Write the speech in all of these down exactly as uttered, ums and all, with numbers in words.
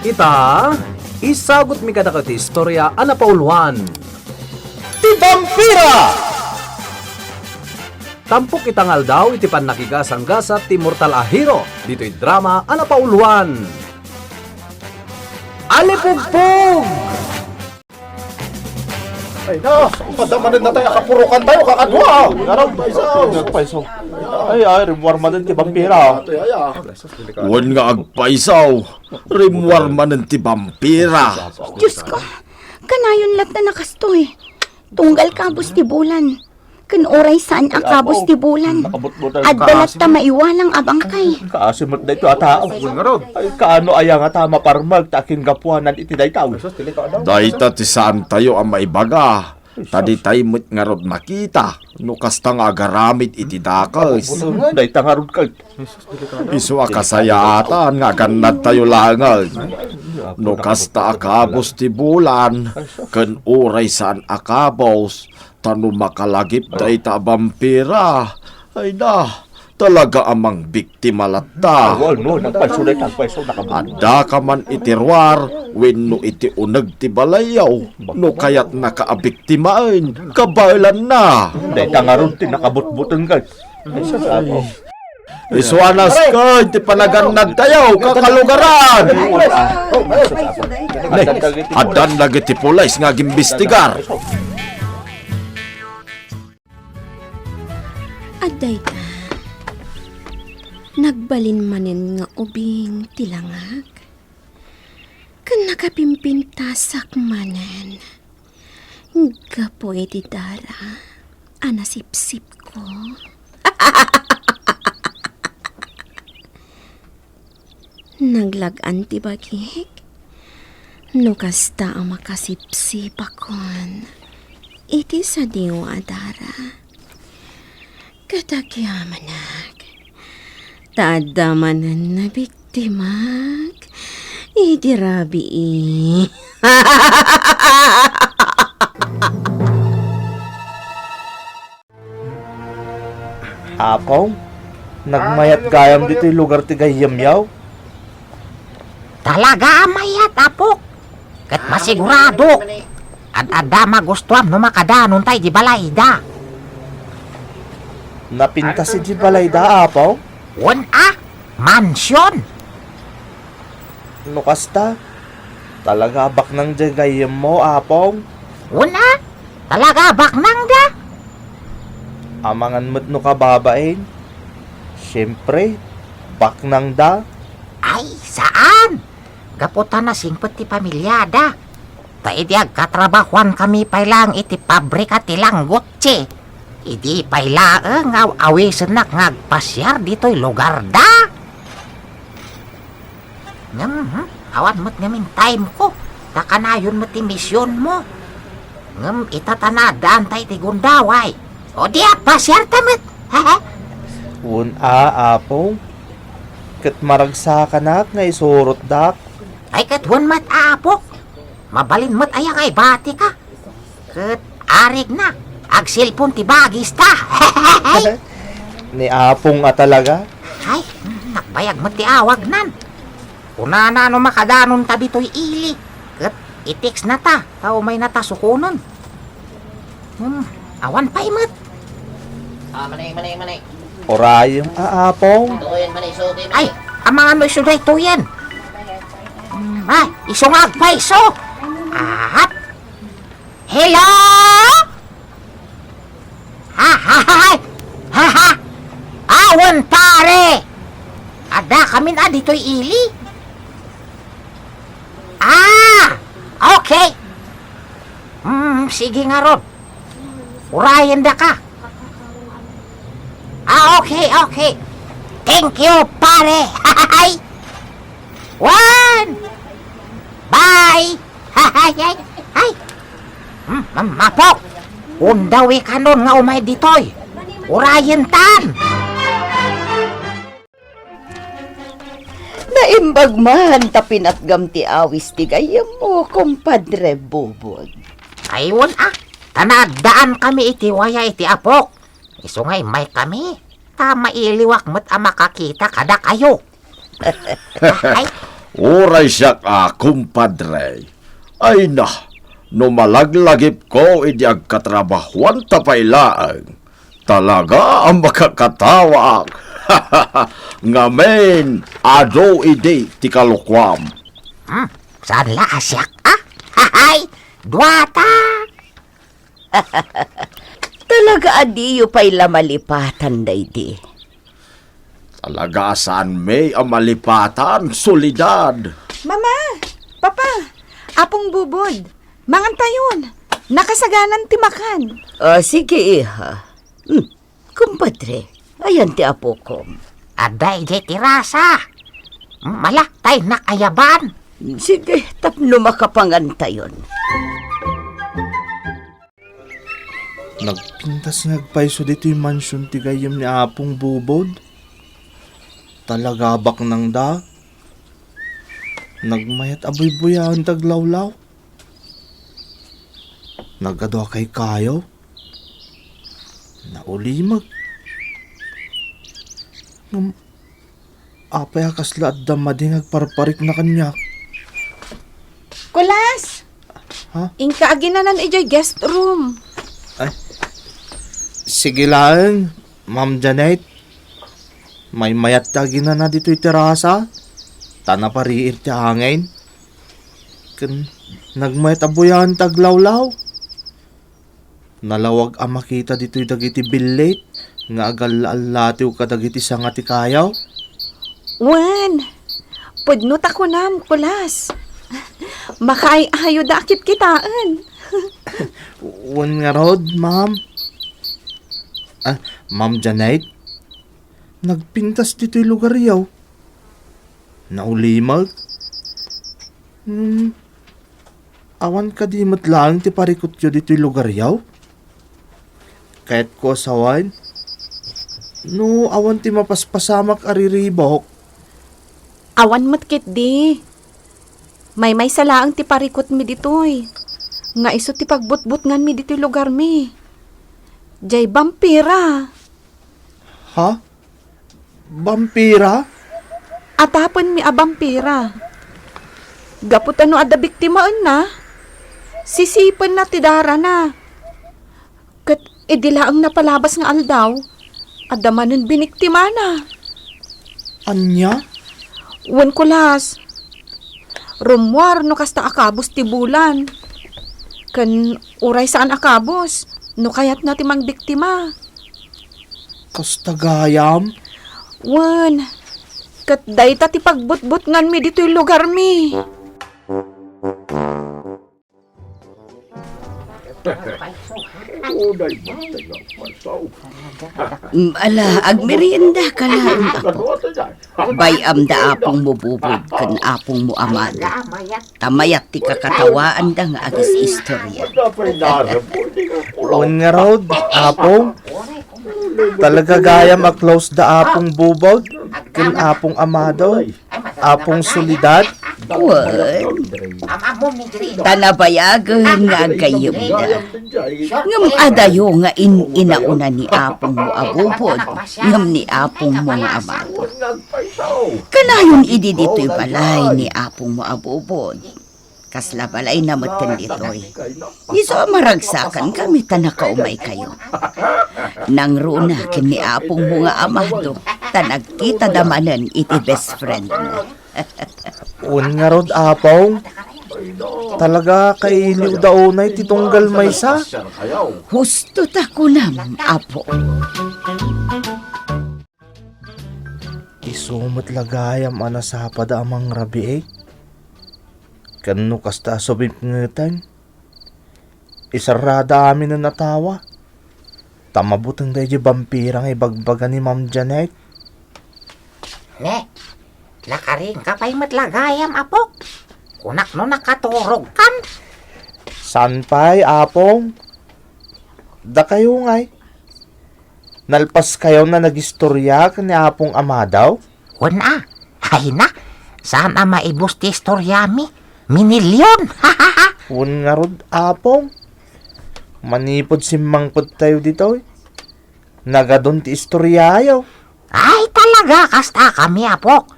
Ita, isagutmi kadakayo ti istorya a napauluan. Ti Vampira! Tampok ita nga aldaw iti pannakigasanggasat ti mortal a hero ditoy drama a napauluan. Alipugpog! Ay, na, madamanen na tayo, kapurukan tayo, kakadua. Ngarud, paisaw. Paisaw. Ay, ay, rimmuar manen ti vampira. Wen nga agpaisaw, rimmuar manen ti vampira. Diyos ko, kanayon latta a kastoy. Tunggal kabus ti bulan. Ken uray saan a kabus ti bulan. Nakabutbutang adda ka. Latta maiwalang a bangkay. Kaasi met daytoy a tao. Ay, kaano aya ngata a maparmek ta akin gapuanan iti dayta? Dayta ti saantayo a maibaga. Ta ditay met ngarud makita no kasta nga agaramid iti dakes. Dayta ngarud kay Isu a kasayaatan nga agannadtayo laengen no kasta a kabus ti bulan ken uray saan a kabus, ta no makalagip dayta a bampira, ay na, talaga a mangbiktima latta. Awan, no, nagpayso dayta, nagpayso, nakabuk. Addaka man iti ruar wenno iti uneg ti balayyo no kayatnaka a biktimaen, kabaelanna. Dayta ngarud ti nakabutbuteng kay Ay, sus, Apo. Isu a nasken ti panagannadtayo, kakalugaran. Ne, addan dagiti pulis nga agimbestigar. Adda ita. Nagbalin manen nga ubing ti langag. Ken nakapimpintasak manen gapu iti dara a nasipsipko. Naglag-an ti bagik no kasta a makasipsipakon iti sadiw a dara. Ket agyamanak, ta adda manen nabiktimak iti rabii. Apong, nagmayat gayam ditoy lugar ti gayyemyo? Talaga a mayat, Apok. Ket masiguradok, ad-adda a magustuam no makadanon ta idiay balayda. Napintas idiay balayda, Apong? Wen a, mansion. No kasta, talaga a baknang diay gayyemmo, Apong? Wen a, talaga a baknangda. Amangan met no kababain, siempre, baknangda. Ay, saan! Gapu ta nasingpet ti pamiliada. Ta idi agkatrabahuankami pay laeng iti pabrika ti Langgutsi, idi pay laeng nga aw-awisennak nga agpasiar ditoy lugarda. Ngem, hmm, awan met ngamin time ko, ta kanayon met ti misionmo. Ngem ita ta naaddaanta iti gundaway. O di agpasiarta met. Wen a, Apo. Ket maragsakanak nga isurotdak. Ay, ket wen met, Apok. Mabalin met aya nga ibatika. Ket arigna, agselpon ti bagista. Ni Apong a talaga? Ay, nagbayag met ti awagnan. Kunana no makadanonta ditoy ili, ket i-textnata, ta umaynata sukonen. Hmm, awan pay met. Ah, mani, mani, mani. Urayem a, Apong. Tuyen, mani, sugi, mani. Ay, amangan no isu daytoyen. Hmm, ay, isu nga agpayso. Ahat. Hello? Ha, ha, ha, ha. Ha, ha. Awan, pare. Addakamin a ditoy ili. Ah, okay. Hmm, sige ngarud. Urayendaka. Ah, okay, okay. Thank you, pare. One. Bye. Ay, ay, ay. Hmm, ma-, mapok. Undawikanon nga umay ditoy. Urayentan. Naimbag man ta pinatgam ti awis ti gayyemmo, Kumpadre Bubog. Ay, wen a, ta naaddankami iti waya iti Apok. Isu nga immaykami, ta mailiwak met a makakita kadakayo. Ay, Uray siak a kumpadre. Ay na, no malaglagipko idi agkatrabahuanta pay laeng, talaga a makakatawaak. Ngamin, adu idi ti kalokuam. Hmm, saan la a siak, a? Hahay! Duata! Talaga a diyo pay la malipatan daydi. Talaga a saanmi a malipatan, Soledad. Mama! Papa! Apong Bubod! Mangantayon! Nakasaganan ti makan! Ah, sige, iha. Hmm, kumpadre, ayan ti apokom. Adda idiay terasa. Mala, tay nakayaban. Sige, tapno makapangantayon. Nagpintas nga agpayso ditoy mansion ti gayyem ni Apong Bubod. Talaga baknangda. Nagmayat a buybuyaen ti aglawlaw. Nagadu a kaykayo. Naulimek. Ngem, apay a kasla adda madi nga agparparikna kaniak? Kulas! Ha? Inka aginanan idiay guest room. Ay. Sige laeng, Ma'am Janet. Maymayat ta aginana ditoy terasa, ta napariir ti angin. Ken nagmayat a buyaen ti aglawlaw. Nalawag a makita ditoy dagiti billit nga agalla-allatiw kadagiti sanga ti kayo. Wen, pudno ta kunam, Kulas. Makaay-ayoda a kitkitaen. Wen ngarud, ma'am. Ah, Ma'am Janet, nagpintas ditoy lugaryo. Naulimek. Hmm, awan kadi met laeng ti parikutyo ditoy lugaryo? Kayatko a sawen no awan ti mapaspasamak a riribuk. Awan met ketdi. Maymaysa laeng ti parikutmi ditoy, nga isu ti pagbutbutnganmi ditoy lugarmi. Diay bampira. Ha? Bampira? Atapenmi a bampira. Gapu ta no adda biktimaenna, sisipenna ti darana. Ket idi laeng napalabas nga aldaw, adda manen biniktimana. Ania? Wen, Kulas. Rummuar no kasta a kabus ti bulan. Ken uray saan a kabus, no kayatna ti mangbiktima. Kasta gayam? Wen, ket dayta ti pagbutbutnganmi ditoy lugarmi. Uday basta nga pasaw. Mm, ala, agmerienda ka laeng, apo. Bay-am da apongmo Bubod ken apongmo Amado. Ta mayat ti kakatawaanda nga agis-istorya. Wen ngarud, apong. Talaga gayam a close da apong Bubod ken apong Amado. Apong Soledad? Wen, ta nabayagen nga aggayyemda. Ngem adayo nga in-inauna ni apongmo a Bubod ngem ni apongmo nga Amado. Kanayon idi ditoy balay ni apongmo a Bubod. Kasla balayna metten ditoy. Isu a maragsakankami ta nakaumaykayo. Nangruna ken ni apongmo nga Amado, ta nagkitada manen iti best friend mo. Wen ngarud, apong. Talaga, kailiwda unay ti tunggal maysa. Husto ta kunam, apo. Isu met la gayam a nasapada a mangrabii. Ken no kasta a sumipngeten, isarrada aminen a tawa. Ta mabuteng daydi bampira nga ibagbaga ni Ma'am Janet. Ne, nakaringka pay met la gayam, apok. Kunak no nakaturogkan. Saan pay, apong? Dakayo ngay. Nalpaskayo a nagistorya ken ni Apong Amado? Wen a. Ay na, saan a maibus ti istoriami? Minilion! Wen ngarud, apong. Manipud simmangpettayo ditoy, nagadun ti istoriayo. Ay, talaga, kasta kami, apok.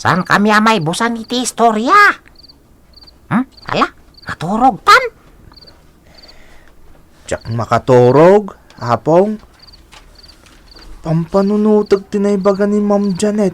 Saan kami a maibusan iti istorya? Hmm? Ala, naturogtan? Diak makaturog, Apong. Pampanunotek ti naibaga ni Ma'am Janet.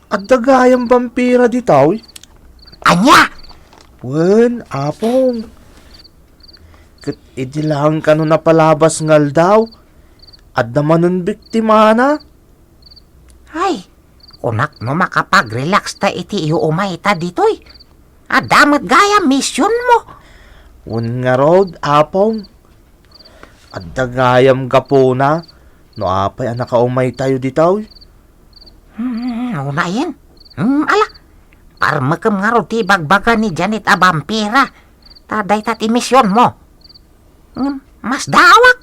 Adda gayam bampira ditoy? Ania? Wen, Apong. Ket idi laeng kano napalabas nga aldaw, adda manen biktimana. Ay, kunak no makapag-relax ta iti iyo umayta ditoy. Adda met gayam misionmo. Wen ngarud, Apong. Adda gayam gapuna no apay a nakaumaytayo ditoy. Hmm, unayen. Hmm, ala. Parmekem ngarud ti ibagbaga ni Janet a bampira. Ta dayta ti misionmo. Ngem, masdaawak.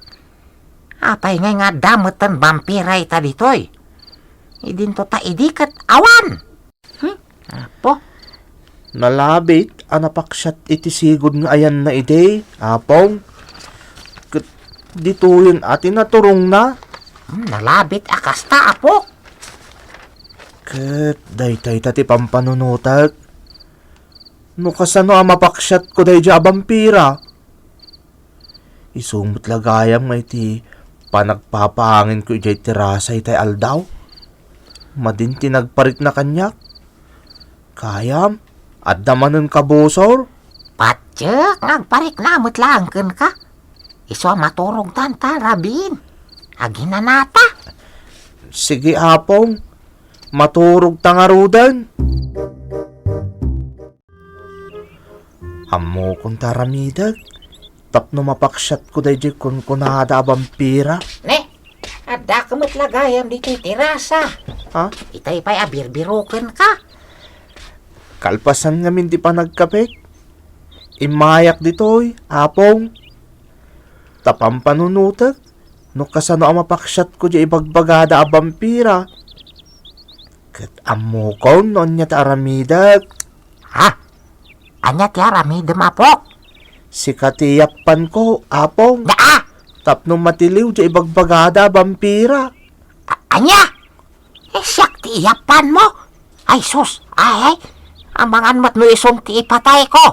Apay ngay nga adda metten bampira ita ditoy? Idinto ta idi ket awan. Hmm? Apo? Nalabit a napaksiat iti sigud nga ayanna idi, Apong. Ket ditoyen a ti naturongna. Hmm, nalabit a kasta, Apo. Ket daytayta ti pampanunotek. No kasano a mapaksiatko daydiay a bampira? Isu met la gayam nga iti panagpapaanginko idiay terasa itay aldaw, madin ti nagparikna kaniak. Gayam, adda manen kabusor? Patiek nga agparikna met laeng kenka. Isu a maturogtan ta, Rabin. Aginanata. Sige, Apong. Maturogta ngaruden. Ammokon ta aramidek tapno mapaksiatko daydiay kunkunada a bampira. Ne, adda ka met la gayam ditoy terasa. Ha? Itay pay a birbirokenka. Kalpasan ngamin ti panagkapek, immayak ditoy, Apong. Ta pampanunotek, no kasano a mapaksiatko diay ibagbagada a bampira. Ket ammokon no ania ti aramidek. Ha? Ania ti aramidem, Apo? Sika ti iyappanko, Apong. Daa! Tapno matiliw diay ibagbagada a bampira. A-, ania? Eh, siak ti iyappanmo? Ay, sus! Ay, ay! Amangan met no isun ti ipatayko.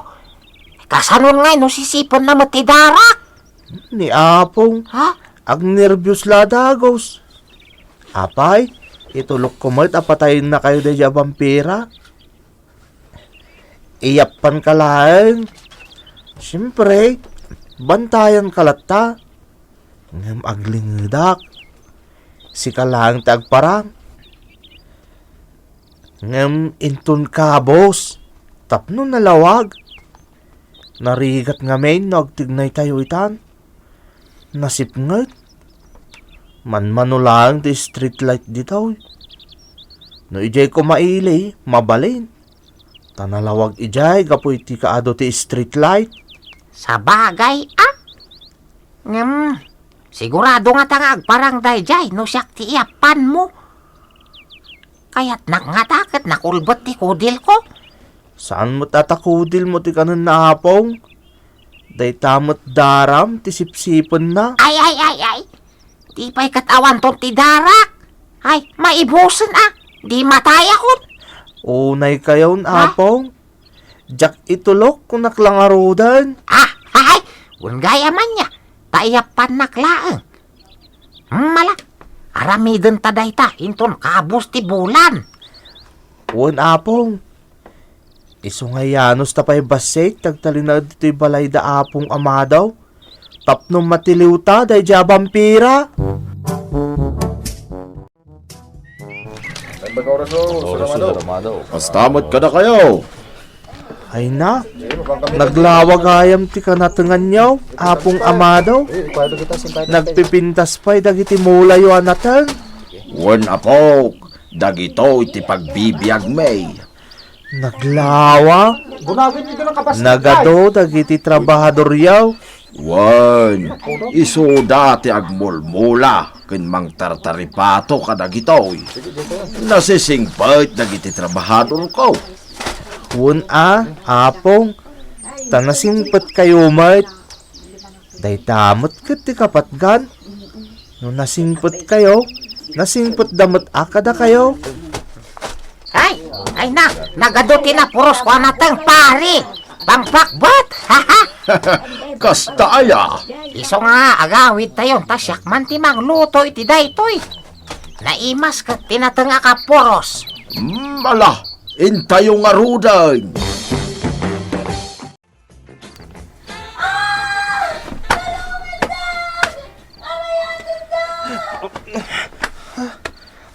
Kasanon ngay no sisipenna met ti darak? Ni Apong. Ha? Agnerbios la a dagus. Apay, itulokko met a patayennakayo daydiay a bampira. Iyappanka laeng. Siempre, bantayanka latta. Ngem aglingedak. Sika laeng ti agparang. Ngem inton kabus, tapno nalawag. Narigat ngamin no agtignaytayo itan. Nasipnget. Manmano laeng ti street light ditoy. No idiay ko maili, mabalin. Ta nalawag idiay gapu iti kaadu ti street light. Sabagay, a? Ngem, sigurado ngata nga agparang daydiay no siak ti iyappanmo. Kayatnak ngata ket nakulbet ti kudilko. Saan met a ta kudilmo ti kanenna, Apong? Dayta met daram ti sipsipenna. Ay, ay, ay, ay! Di pay ket awanton ti darak. Ay, maibusen a. Di matayakon. Unaykayon, ha? Apong. Diak itulok, kunak la ngaruden. Ah, ay, ay. Wen gayam ania. Ta iyappannak laeng. Hmm, mala. Aramidenta dayta, inton kabus ti bulan. Wen, Apong. Isu nga yanusta pay bassit ti agtalinaed ditoy balay da Apong Amado tapno matiliwta daydiay a bampira. Kasta met kadakayo. Ay na, naglawa gayam ti kanatenganyo, Apong Amado. Nagpipintas pay dagiti mulayo a nateng. Wen, apok, dagitoy ti pagbibiagmi. Naglawa. Nagadu dagiti trabahadoryo. Wen, isuda ti agmulmula ken mangtartaripato kadagitoy. Nasisingpet dagiti trabahadorko. Wen a, Apong, ta nasingpetkayo met. Dayta met ket ti kapatgan. No nasingpetkayo, nasingpetda met a kadakayo. Ay, ay na, nagadu ti napuros ko a nateng, pari. Pangpakbat. Kasta aya. Isu nga agawidtayon ta siak man ti mangluto iti daytoy. Naimas ket ti nateng a kapuros. Hmm, ala, intayo ngaruden.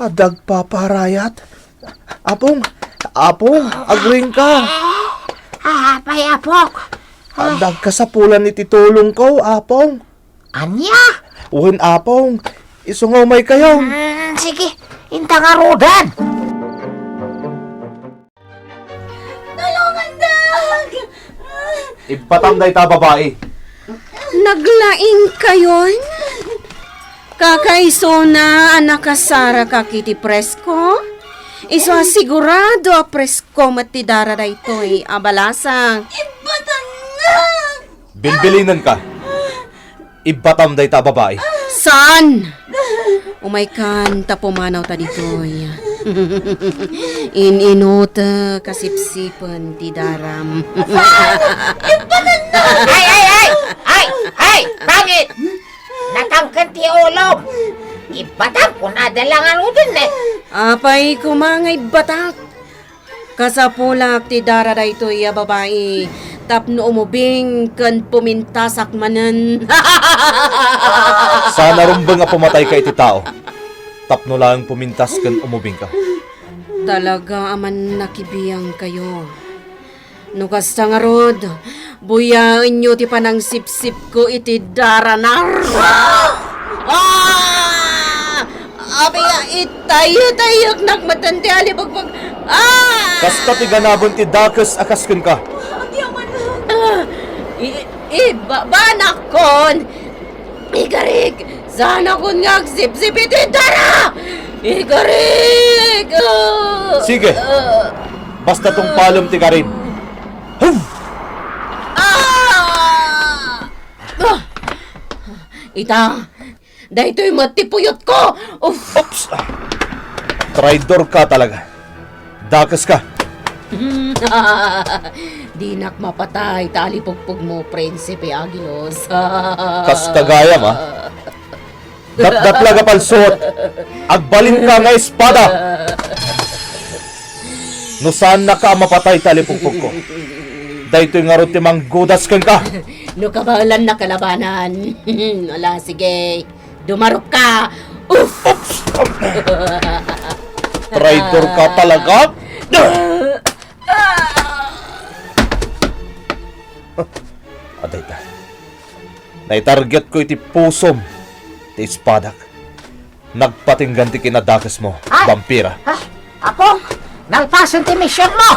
Adda agpaparayat. Apong, Apong, agriingka. Ah, apay, apok? Adda agkasapulan iti tulongko, Apong. Ania? Wen, Apong. Isu nga umaykayon. Mm, sige, inta ngaruden. Tulongandak! Ibbatam dayta a babai. Naglaingkayon? Kakaisuna a nakasarakak iti presko? Isu a sigurado a presko met ti dara daytoy a balasang. Ibbatamnak! Bilbilinenka. Ibbatam dayta a babai. Saan? Umaykan ta pumanawta ditoy. In-inutek a sipsipen ti daram. Ay, ay, ay! Ay, ay! Pangit! Natangken ti ulom! Ibbatam, kunada la ngaruden, eh. Apay koma nga ibbatak? Kasapulak ti dara daytoy a babai tapno umubing ken pumintasak manen. Saan a rumbeng a pumatayka iti tao tapno laeng pumintas ken umubingka. Talaga a mannakibiyangkayo. No kasta ngarud, buyaenyo ti panangsipsipko iti daranar. Ah! Apay, itayek-tayeknak met ti alipukpok. Ah! Kasta ti ganaben ti dakes a kas kenka. Ah, i-, ibabanakon. Igarik! Saanakon nga agsipsip iti dara! Igarik! Ah! Sige. Ah! Basta tungpalem ti garim. Hum! Ah! Ah! Ita, daytoy met ti puyotko! Uf! Oops! Traidor ka talaga. Dakes ka. Dinak mapatay ta alipugpugmo, Prinsipe Agilos. Kasta gayam, a. Datdatlag a palsuot. Agbalinka nga espada. No saannaka a mapatay ta alipugpugko, daytoy ngarud ti manggudas kenka. No kabaelannak a labanan. Ala, sige. Dumarukka! Uf! Oops! Traidor ka talaga! Adayta. Naitargetko iti pusom ti espadak. Nagpatinggan ti kinadakesmo, Ay! Vampira. Ay, Apo, nalpasen ti misionmo!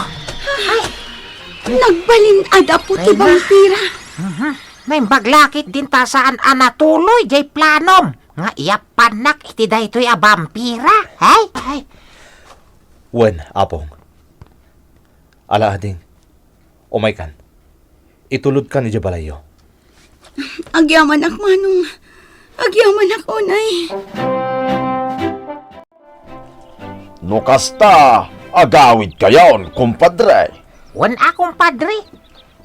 Nagbalin-ad, Apo, ti Ay, na. Vampira. Mhm. Naimbag la ketdin ta saan a natuloy jay planom nga iyapannak iti daytoy a bampira. Hay, hay. Wen, Apong. Ala ading, umaykan. Itulodkan idiay balayyo. Agyamanak, Manong. Agyamanak unay. No kasta, agawidkayon, kumpadre. Wen a, kumpadre.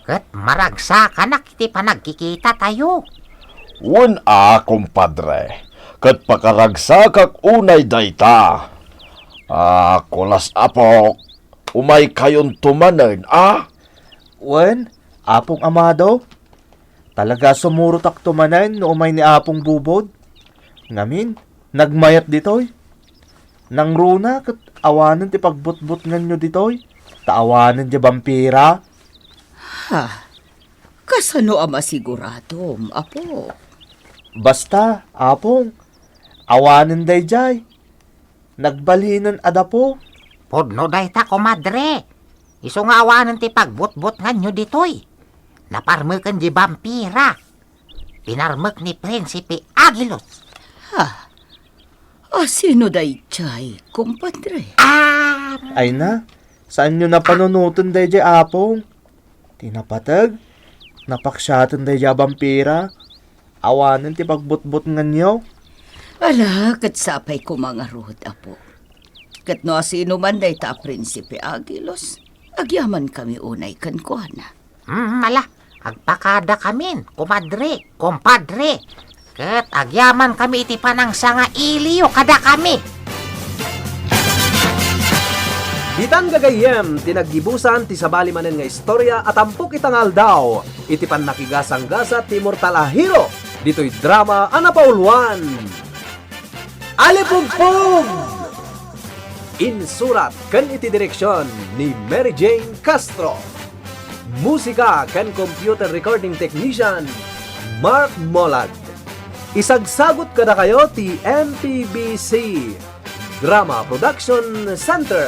Ket maragsakanak iti panagkikitatayo. Wen a, kumpadre. Ket pakaragsakak unay dayta. A, kulas, Apok. Umaykayonto manen, a? Wen, Apong Amado. Talaga a sumurotakto manen no umay ni Apong Bubod. Ngamin, nagmayat ditoy. Nangruna ket awanen ti pagbutbutnganyo ditoy, ta awanen diay bampira. Ha? Kasano a masiguradom, Apo? Basta, Apong, awanen daydiay. Nagbalinen a dapo. Pudno dayta, komadre. Isu nga awanen ti pagbutbutnganyo ditoy. Naparmeken di bampira. Pinarmek ni Prinsipe Aguilos. Ha? A, sino daydiay, kumpadre? Ah! Ay na, saanyo napanunoten daydiay, Apong? Ti napateg, napaksiaten daydiay a bampira, awanen ti pagbutbutnganyo. Ala, ket sapay koma ngarud, Apo. Ket no asino man dayta a Prinsipe Aguilos, agyamankami unay kenkuana. Hmm, ala, agpakadakamin, kumadre, kumpadre. Ket agyamankami iti panangsangailiyo kadakami. Ditan gagayyem ti naggibusan ti sabali manen nga istorya a tampok ita nga aldaw iti pannakigasanggasat ti immortal a hero ditoy drama a napauluan. Alipugpug! Insurat ken iti direksion ni Mary Jane Castro. Musika ken computer recording technician, Mark Molag. Isagsagut kadakayo ti M P B C Drama Production Center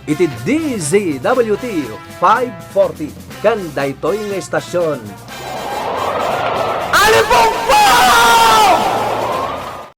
iti D Z W T five forty ken daytoy nga istasyon. Alipugpug!